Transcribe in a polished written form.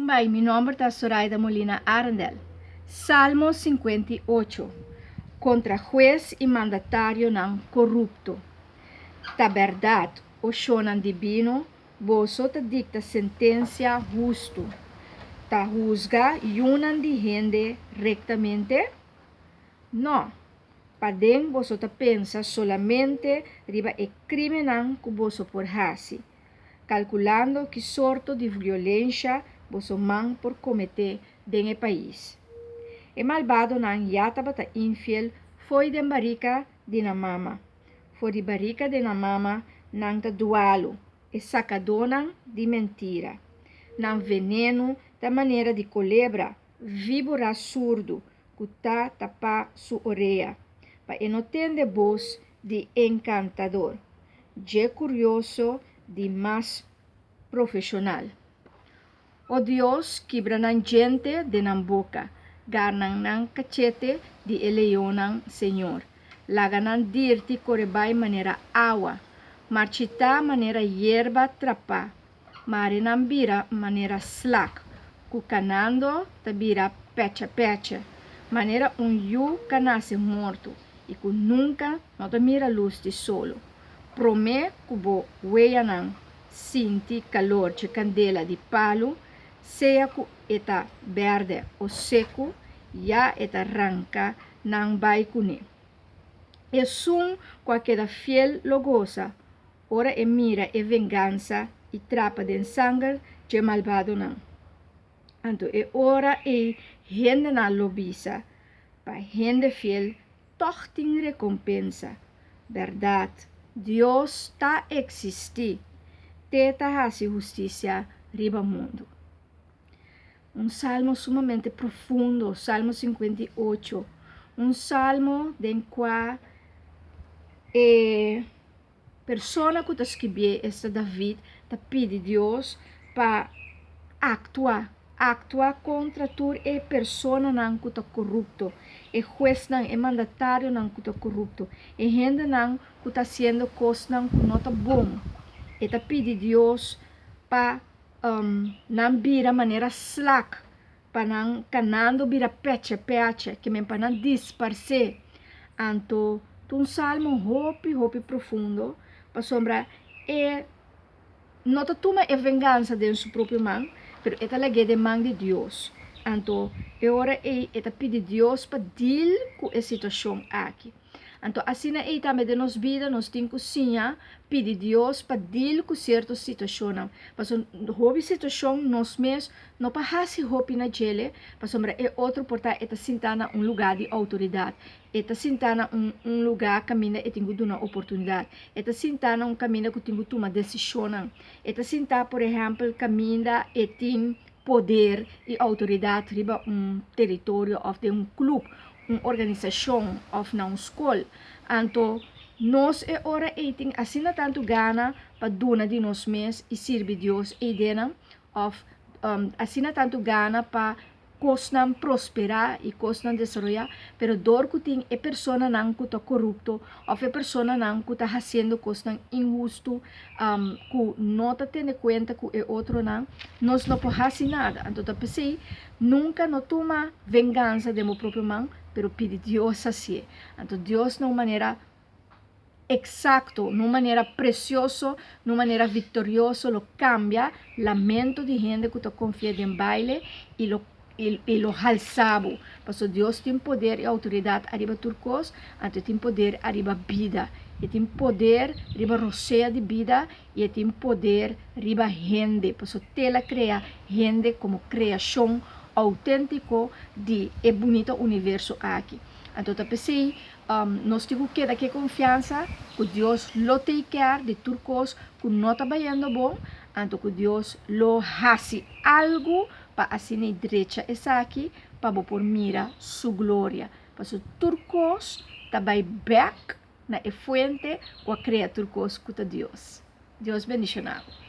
Bai, mi nomber ta Soraida Molina Arendel. Salmo 58. Kontra hues i mandatarionan korupto. Ta bèrdat, o shonnan dibino, boso ta dikta sentensia hustu, ta husga yunan di hende rektamente? Nò, paden boso ta pensa solamente riba e krímennan ku boso por hasi, kalkulando ki sorto di violensha boso man por kometé den e pais. E malbadonan ya tabata infiel fo'i den barika di nan mama. For di barika di nan mama nan ta dualu, e sakadónan di mentira. Nan venenu ta manera di kolebra, víbora surdu ku ta tapá su orea, pa e no tende bos di enkantador, dje kurioso di mas profeshonal. O Dios, kibra nan djente den nan boka, garna nan kachete di e leonnan, Señor. Laga nan dirti kore bai manera awa, marchitá manera yerba trapá, mare nan bira manera slak, ku kanando ta bira pèchè-pèchè, manera un yu ka nase morto i ku nunka no ta mira lus di solo. Promé ku bo weyanan sinti kalor dje kandela di palu, sea ku e ta bèrdè o seku, ya e ta ranka nan bai kuné. Esun ku a keda fiel lo gosa ora e mira e vengansa i trapa den sanger dje malbadonan. Anto e ora ei hendenan lo bisa, Pa hende fiel tòg tin rekompensa. Bèrdat, Dios ta eksistí, t'e ta hasi hustisia riba mundu. Un salmo sumamente profundo, Salmo 58, un salmo den kua e Persona ku ta skibié, esta David, ta pidi Dios pa aktua, aktua kontra tur e personanan ku ta korupto, e huesnan, e mandatarionan ku ta korupto, e hendenan ku ta hasiendo kosnan ku no ta bon. E ta pidi Dios pa nan bira manera slak, pa nan kanando bira peche peche, ke men pa nan disparsé. Anto ta un salmo hopi hopi profundo, pasobra e no ta tuma e vengansa den su propio man, pero e ta lag'é den man di Dios. Anto e ora ei e ta pidi Dios pa deal ku e situashon aki. Anto asina ei tambe den nos bida nos tin ku siña pidi Dios pa deal ku sierto situashonnan. Pasobra hopi situashon nos mes no por hasi hopi na djele pasobra e otro por ta e ta sintá na un lugá di outoridat, e ta sintá na un un lugá kaminda e tin ku duna oportunidat, e ta sintá na un kaminda ku tin ku tuma desishonnan, e ta sintá por ehèmpel kaminda e tin poder i outoridat riba un teritorio òf den un klup un organisashon òf na un skol. Anto nos e ora ei tin asina tantu gana pa duna di nos mes i sirbi Dios eidenan òf asina tantu gana pa kosnan prosperá i kosnan desaroyá, pero dor ku tin e personanan ku ta korupto òf e personanan ku ta hasiendo kosnan inhustu ku no ta tene kuenta ku e otronan, nos no por hasi nada. Anto ta p'esei Nunka no tuma vengansa den bo propio man, pero pidi Dios hasié. Anto Dios na un manera eksakto, na un manera presioso, na un manera viktorioso lo kambia lamento di hende ku ta konfia den baile i lo i lo halsa bo. Pasobra Dios tin poder i outoridat ariba tur kos, anto e tin poder ariba bida. E tin poder riba rosea di bida i e tin poder riba hende, pasobra Tel a krea hende komo kreashon outéntiko di e bunita universo aki. Anto ta p'esei nos tin ku keda ku e konfiansa ku Dios lo take care di tur kos ku no ta bayendo bon, anto ku Dios lo hasi algu pa asina e drecha esaki pa bo por mira su gloria. Pasobra tur kos ta bai bèk na e fuente ku a krea tur kos ku ta Dios. Dios bendishoná bo.